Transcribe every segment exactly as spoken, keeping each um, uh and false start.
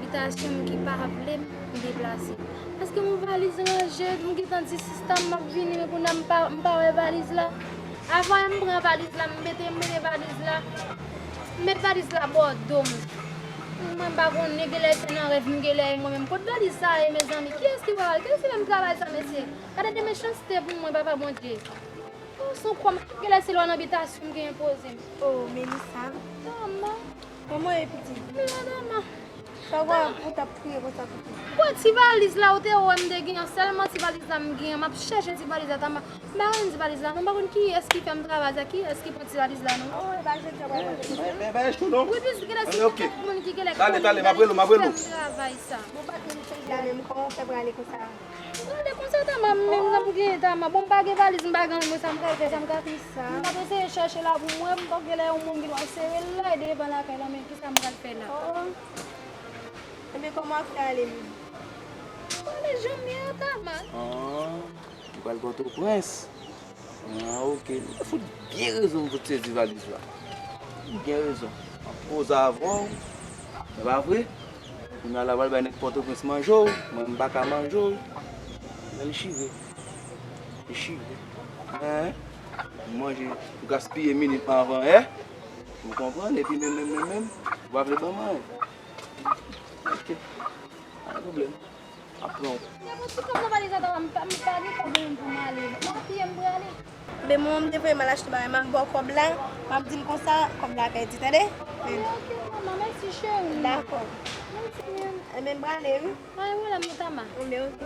Bitasyon m ki pa vle m deplase. Paske m yon valiz ranje, m gentan di sista m m ap vini, men kounye a m pa, m pa wè valiz la. Avan m pran valiz la, m mete, m mete valiz la, m met valiz la bò do m. Mwen m pa konnen, genlè se nan rèv m genlè ye mwen menm. Kot valiz sa ye, mezanmi? Kiyès ki pral, kiyès ki fè m travay sa, mesye? Gade de mechanste pou mwen, papa Bondye. Oh, se yon kòm, genlè se lwa nan bitasyon m ki enpoze m. Oh, Melissa. Tama. Kòman e piti? M la, Tama. Sa w ap, ou t ap kriye konsa pou ki? Bon, ti valiz la, ou te wè m te genyen, sèlman ti valiz la m genyen, m ap chèche ti valiz la, Tama. M pa konn ti valiz la, non, m pa konn kiyès ki fè m travay sa, kiyès ki pran ti valiz la, non. Oh, e pa jodi a w ap konte konsa. Wi, piske genlè se tout moun ki genlè konnen, talè, talè, m ap rele w, m ap rele w. Fè m travay sa. Bon, pa t menm chanje la menm, kòman w fè prale konsa? Gade konsa Tama, m menm jan m gen Tama. Bon, m pa gen valiz, m pa gen anyen, mwen sa m pral fè, sa m ka fè. Sa? M ap eseye chèche la pou mwen, m pa gen lè yon moun gen dwa sere l la, e devan lakay la, men kisa m pral fè la? Oh. Ebyen, kòman w ap fè ale menm? Pale jan m ye a, Tama. Ah, ou pral Pòtoprens? Ah, ok. Ou fout byen rezon pou w sezi valiz la. Ou byen rezon. M ap koze avè w. E pa vre? Kounye a la, pral bay nèg Pòtoprens manje w, mwen m pa ka manje w. Men li chire. Li chire. Hein? Ou manje, ou gaspiye minit mwen avan, hein? Ou konprann? Epi menm, menm, menm, menm, ou pa vle ban mwen anyen. Ok. Pa gen pwoblèm. Ap pran w. Depi w ti kòb nan valiz la, m pa, m pa gen kòb menm pou m ale. M apiye m prale. Men mwen, m te voye m al achte bagay, m ap ba w kòb la, w ap di m konsa, kòb la pèdi, tande? Ok, manman, mèsi, cheri. Dakò. Mèsi, men. Enben, m prale, wi. Ay, wè la, m Tama. Enben, ok.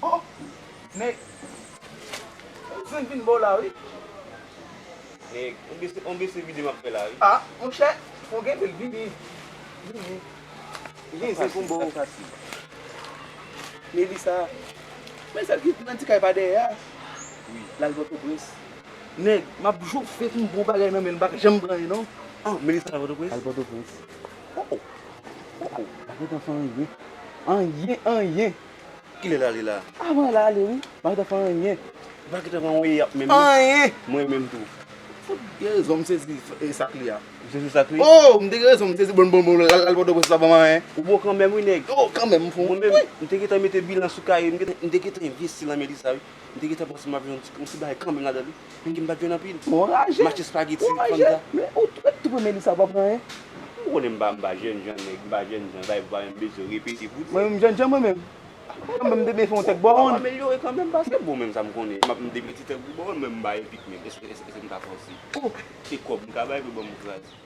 Oh, nèg. Yon zen vin bò w la, wi. Nèg, yon bese, yon bese vide m ap fè la, wi. Ah, monchè, fò w genbe l, vini. Vini. Vini, zen pou m bò w. Melissa. Men sèl ki nan ti kay pa dèyè a. Wi. L al Pòtoprens. Nèg, m ap jofè pou m pran yon bagay nan men l, m pa ka janm pran anyen, non. Ah, Melissa al Pòtoprens? Al Pòtoprens. Oh, oh. Oh, oh. Pa gentan fè anyen. Anyen, anyen. Kilè l ale la? Avan l ale, wi. Pa gentan fè anyen. Pa gentan fè anyen ap menm, non? Anyen! Mwen menm tou. Fout gen rezon, m sezi, e, sak li a. Ou sezi sak li? Oh, m te gen rezon, m sezi bon, bon, bon, l al, al Pòtoprens, pa ban m anyen. Ou bon kanmenm, wi, nèg. Oh, kanmenm, m fou. Mwen menm, wi, m te gentan mete bilan sou kay, m gentan, m te gentan envesti nan Melissa, wi. M te gentan panse m ap jwenn yon ti, yon ti bagay kanmenm ladan, wi. Menm ke m pa t jwenn anpil. Mwen raje. M achte spageti, fanta. Mwen raje. Men ou t-, ou t tou pre Melissa, pa pran anyen. Ou konnen m pa, m pa jènjan, nèg, m pa jènjan, bay, m pa menm bezwen repete pou di. Mwen menm m jènjan, mwen menm. Kanmenm, m te byen fè yon tèk bò w. Amelyore kanmenm, paske bon, menm sa m konnen. M ap, m te mete tèk pou bò w, mwen m pa epik menm. Èske, èske, èske m ka fòse? Oh. Se kòb m ka bay pou ban m kraze.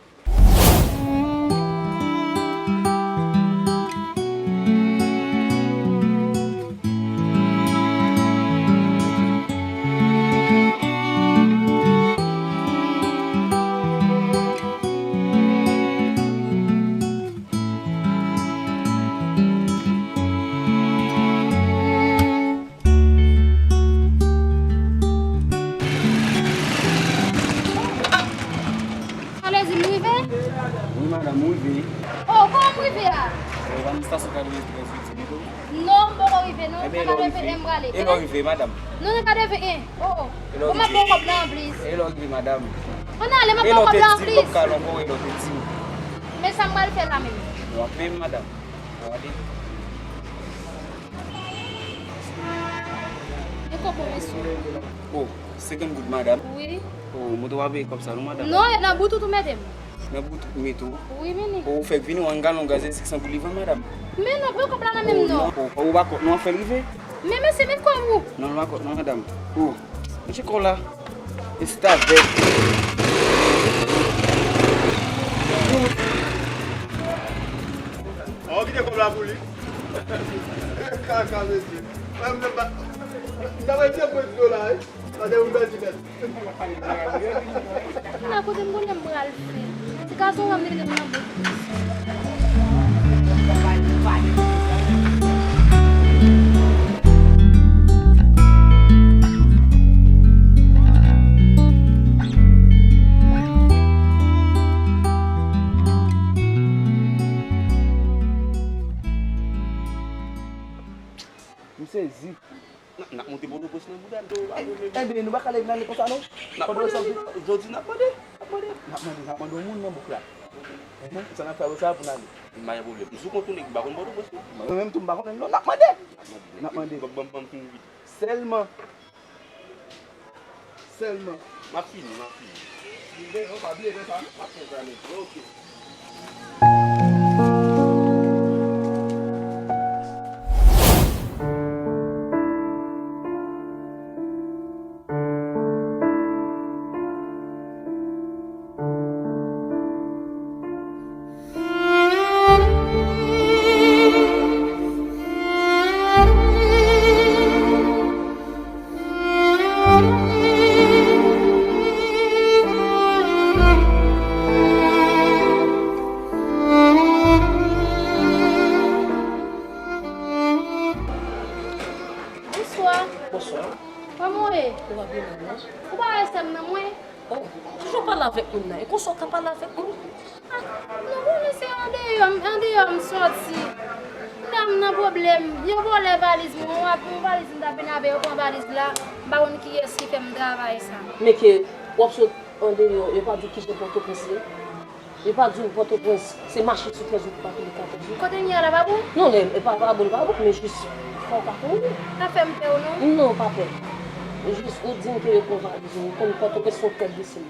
Sa vle di m rive? Wi, madanm, ou rive. Oh, kòman m rive a? Eh, pa nan estasyon katreventrèz wi, di pito. Non, m poko rive, non. Nan katrevenyen m prale. E lè w rive, madanm? Non, nan katrevenyen. Oh, oh. Bon, m ap ba w kòb la anplis. E lè w rive, madanm? Ann ale, m ap ba w kòb la anplis. E lè w te di m, m ap ka al ankò, e lè w te di m. Men sa m pral fè la menm? W ap peye m, madanm. Bon, ale. E kòb ou, mesye? Oh, senkant goud, madanm. Wi. Oh, mwen te w ap peye kòb sa, non, madanm? Non, e nan bout ou tou mete m. Nan bout ou mete w? Wi, men li. Oh, ou fèk vini, yon galon gaz e senk san goud li vann, madanm. Men non, pran kòb la nan men m, non. Oh, non, oh, ou pa kont, non, an fè l rive. Men mesye, men kòb ou. Non, non, pa kont, non, madanm. Oh, mete kòb la. E se ta vèt. Oh, kite kòb la pou li. Kaka, mesye. Mwen, mwen, mwen, mwen, mwen, mwen, mwen, mwen, mwen, mwen, Gade yon bèl ti bèl. Ala kote m konnen m pral fè. Ti gason an m te mete m nan bout. M sezi. N ap, n ap monte Pòtoprens nan bouda n. Enben, nou pa ka leve n ale konsa non. N ap mande, jodi n ap mande, n ap mande. N ap mande, n ap mande yon moun nan bouk la. Enhen, sa n ap fè apre sa pou n ale. M pa gen pwoblèm. M sou kont ou nèg, m pa konn Pòtoprens non. Mwen menm tou m pa konnen l non, n ap mande. N ap mande. Ban, ban, ban m fin vit. Sèlman. Sèlman. M ap fini, m ap fini. Ou pa bliye de sa. M ap fè sa nèt. Ok. Bonswa. Bonswa. Kòman w ye? Ou pa byen non? Ou pa wè sè m nan mwen? Oh, toujou pale avèk moun nan. E konsa w ka pale avèk moun? Ah, nou konnen se andeyò, andeyò m sòti. Kounya m nan pwoblèm. Yo vòlè valiz mwen, yon valiz m t ap vin avè, yo pran valiz la. M pa konn kiyès ki fè m travay sa. Men ke w ap sot andeyò, yo pa di w kijan Pòtoprens ye. Yo pa di w Pòtoprens, se mache sou trèz wout pa pile katòz wout. Kote n ye a la, pa bon? Non, e, e pa, pa bon, pa bon, men jis fò w ka konnen. Pa fè m pè w non. Non, pa pè. Jis ou di m ke yo pran valiz ou, ou konn Pòtoprens se yon tèt de sèl.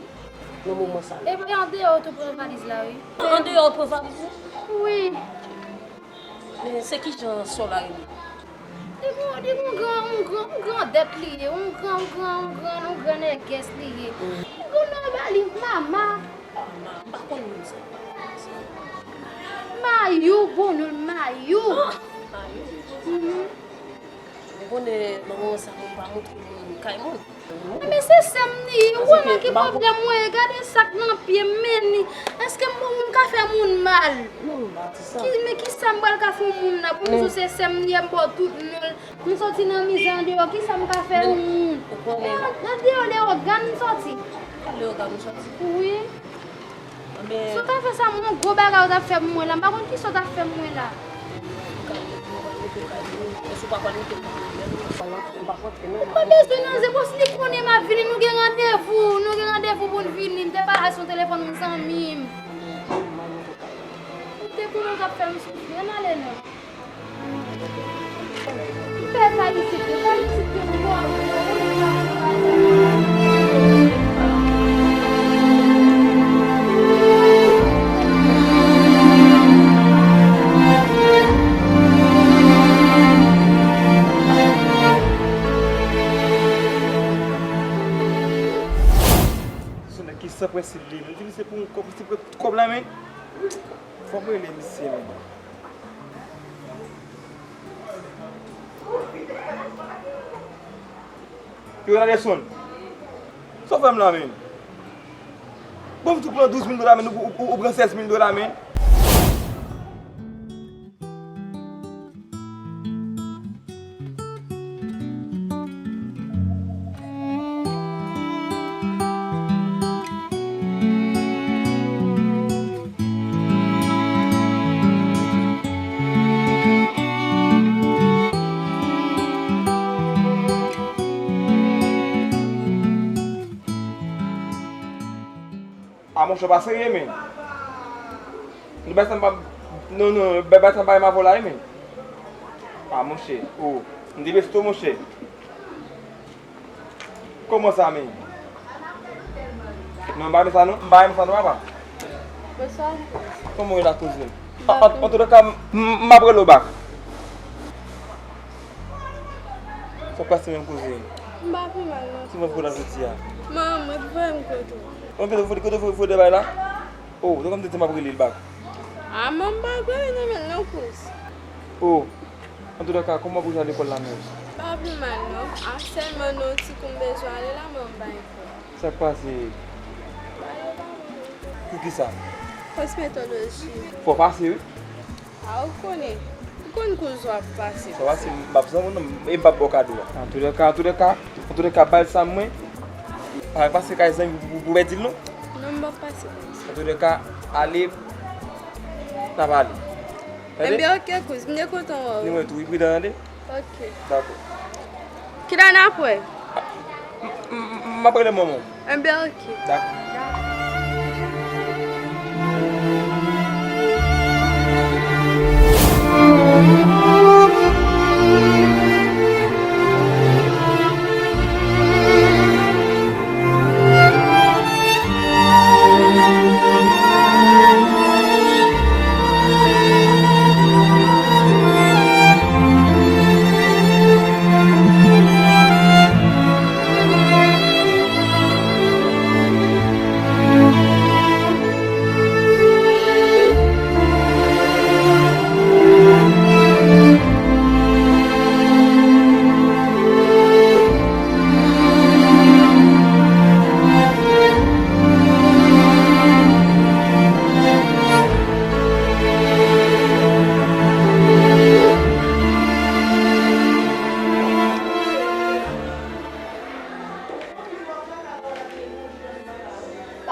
Nan moman sa yo. E, e andeyò yo tou pran valiz la, wi. Andeyò yo pran valiz ou? Wi. Men se kijan sè w la rele? Li gon, li gon gran, yon gran, yon gran dèt li ye, yon gran, yon gran, yon gran, yon gran nègès li ye. Mm. Li gon non ba li, Mama. Mama, m pa konn moun sa. Mayou, bon non l Mayou. Ah, Mayou. Mhm. Ou konnen nan moman sa moun pa montre moun kay moun. Men se sè m li ye, ou wè nan ki pwoblèm mwen ye, gade sa k nan pye m, men li. Èske m, m ka fè moun mal? Non, m pa di sa. Ki, men kisa m pral ka fè yon moun la pou m di w se sè m li ye, m ba w tout non l, m sòti nan mizè andeyò, kisa m ka fè yon moun? Ou konnen. E, andeyò Leyogàn m sòti. Leyogàn ou sòti? Wi. Anben. Si w ta fè sa, m yon gwo bagay ou t ap fè pou mwen la. M pa konn kisa w t ap fè pou mwen la. Ou pa bezwen nan ze, bòs li konnen m ap vini, nou gen randevou, nou gen randevou pou n vini. M te pale sou telefòn, yon zanmi m. M te konnen w t ap fè m soufri. Ann ale non. Se nèg ki san prensip li menm. Di li se pou yon kòb, li se pou kòb la men. Fò m rele misye menm. Yo, Anderson, sa w fè m la menm? Bon, m tou pran douz mil dola menm, ou, ou, ou pran sèz mil dola menm. A monchè, pa serye, men. Nou bay sa m pa, non, non, bay, bay sa m pa renmen avè w la, wi, men. A monchè, o, m te besto, monchè. Kòman sa, men? Non, m pa renmen sa, non. M pa renmen sa, non, papa. Bonswa. Kòman w ye la, kouzin? An, an, antouka, m, m, m ap rele w bak. Sa k pase menm, kouzin? M pa pi mal, non. Ki mwen fout la jodi a? Manman, mwen voye m kote w. Mwen kote w, kote w, fout de bay la? O, se kòmsi te m ap rele l bak. A, manman, m pa kwè nan men l, non, kouz. O, Antoulèka, kòman pou jan lekòl la menm? Pa pi mal non. A, sèlman non, ti kou m bezwen ale la, men m pa gen kò. Sa k pase? Poukisa? Kòsmetoloji. Fò pase wi. A, ou konnen. Ou konn kouz w ap pase. Fò pase, m p ap zanmi w non, e m p ap ba w kado a. Antoulèka, antoulèka, antoulèka, ba l sa mwen. Pa pase kay zanmi pou, pou pèdi l non. Non, m p ap pase kay sa. Antoulèka, ale, n ap ale. Tande? Enben, oke, kouz, m te kontan wè w. Ni mwen tou, wi, pridan, tande? Oke. Dakò. Kilè n ap wè? M, m, m, m ap rele manman w. Enben, oke. Dakò.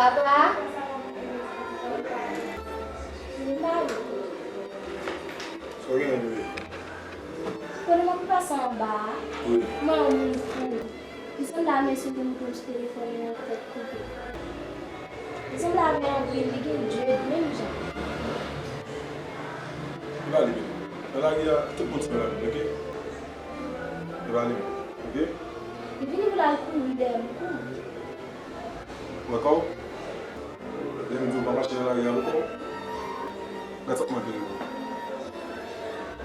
Papa? Vin ba yo. Sa w genyen, bebe? Konnen m ap pase anba a. Wi. M wè yon moun fou. Li sanble a mesye ki montre m sou telefòn nan tèt koupe. Li sanble avè anpil, li gen dread menm jan. E pa li menm. Nan lari a, tout moun sanble avè l, oke? E pa li menm, oke? Li vini pou l al kouri dèyè m, kouri. Ou wè kò w? Lè m di w pa mache nan lari a ankò, gad sa k manke w.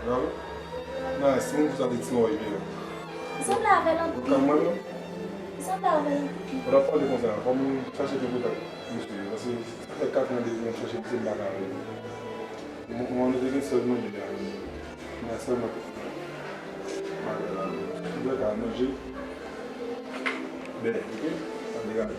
Bravo. Nice, moun pou sa te ti mò epi yo. Li sanble avè l anpil. Ou ka mwen non? Li sanble avè l anpil. Ou t ap pale konsa, fò m chache ke kontak misye, paske sa fè kat mwa depi m ap chache misye, m pa ka wè l. Mwen, mwen, nou te gen sèl manje la. Mwen sèlman bagay la. Mwen ka manje. Bèlè, oke? Sa degaje.